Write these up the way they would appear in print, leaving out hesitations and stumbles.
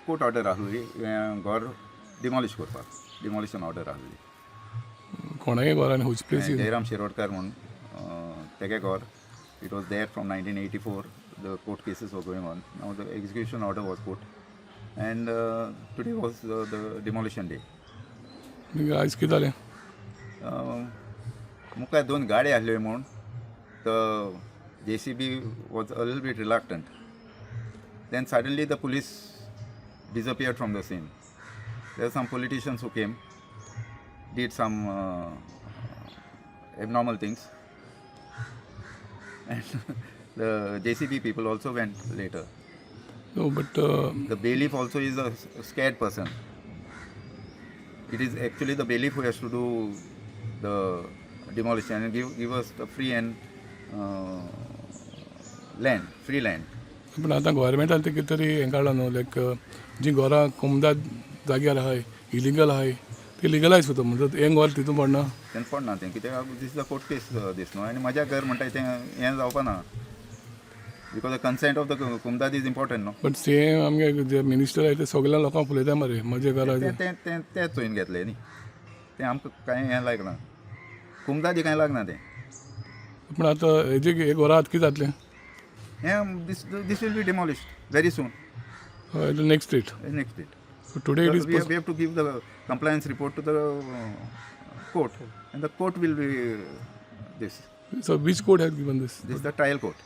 Court order आसली हें घर डिमॉलिश करपाक, डिमॉलिशन ऑर्डर आसली. कोणागे घर आनी which place? Jairam Shirodkar म्हूण तेगे घर. It was there from 1984. The court cases were going on. Now the execution order was put and today was the demolition day. आयज कितें जालें? मुखार दोन गाडी आसल्यो म्हूण the JCB was a lil bit reluctant. Then suddenly the police disappeared from the scene. There were some politicians who came, did some abnormal things, and the JCB people also went later. No, but The bailiff also is a scared person. It is actually the bailiff who has to do the demolition and give us the free and land, free land. पूण आतां गोवोरमेंटान ते कितें तरी हें काडलां न्हू, लायक जीं घरां कोमदाद जाग्यार आहाय, इलिगल आहाय, ती लिगलायज करता म्हणटा. हें घर तितून पडना? तें पडना तें, कित्याक this is a court case this न्हू. आनी म्हज्या घर म्हणटा तें हें जावपा ना because the consent of the comunidade is important न्हू. बट सेम आमगे जे मिनिस्टर आहाय ते सगळ्या लोकांक उलयता मरे, म्हज्या घरा. तें तें तें तें चोयन घेतलें न्ही, तें आमकां कांय हें लागना, कुमदादी कांय लागना तें. पूण आतां हेजे हे घरां आतां कितें जातलें? हें this will be demolished very soon. हय, next date? Next date. Today it is We have to give the compliance report to the court and the court will be this. So which court has given this? This is the trial court.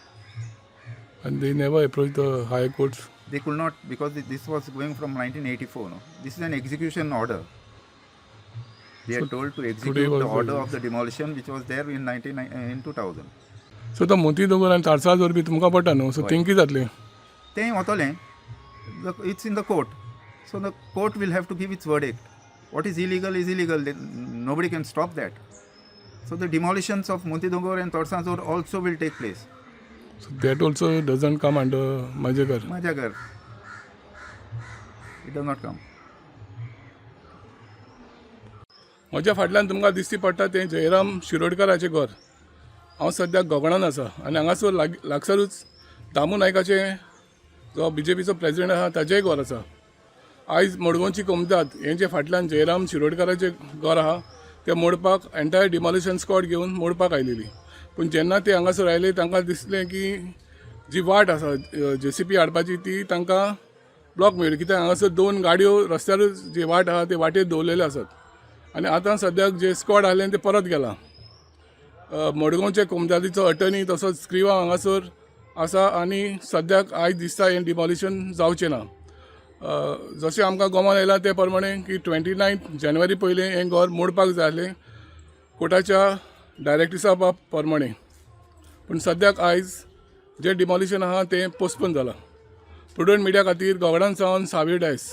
And they never approach the higher courts? They could not because this was going from 1984, no? This is an execution order. They are So told to today execute was the the order of the demolition which was there in 19 in 2000. So तो मोती दोंगर आनी तारसाळ बी तुमकां पडटा न्हू, so तेंकी कितें जातलें? तें वतलें, it's in the court, so the court will have to give its verdict. What is illegal is illegal. Nobody can stop that. So the demolitions of Moti Dongor and Torsajor also will take place. So that also doesn't come under Majhe Ghar? Majha Ghar. It does not come. म्हज्या फाटल्यान तुमकां दिश्टी पडटा तें जयराम शिरोडकराचें घर. हांव सद्याक गोगणान आसा आनी हांगासर लागसरूच दामू नायकाचें, जो बीजेपीचो प्रेजिडेंट आसा, ताचेंय घर आसा. आयज मडगांवची कोमदाद हेंचे फाटल्यान जयराम शिरोडकाराचें घर आहा तें मोडपाक एंटायर डिमॉलिशन स्कॉड घेवन मोडपाक आयलेली. पूण जेन्ना ते हांगासर आयले, तांकां दिसलें की जी वाट आसा जेसीबी हाडपाची ती तांकां ब्लॉक मेळ्ळी, कित्याक हांगासर दोन गाडयो रस्त्यारूच जी वाट आहा ते वाटेर दवरलेले आसात. आनी आतां सद्याक जे स्कॉड आहलें तें परत गेलां. मडगांवचे कोमदादीचो अटर्नी तसोच स्क्रिवा हांगासर आसा आनी सद्याक आयज दिसता हें डिमॉलिशन जावचें ना. जशें आमकां गोमान येयलां ते प्रमाणे की 29 जानेवारी पयलीं हें घर मोडपाक जाय आसलें कोर्टाच्या डायरेक्टिसा प्रमाणे, पूण सद्याक आयज जें डिमॉलिशन आहा तें पोस्टपोन जालां. प्रुडंट मिडिया खातीर गोगडान सावन सावी डायस.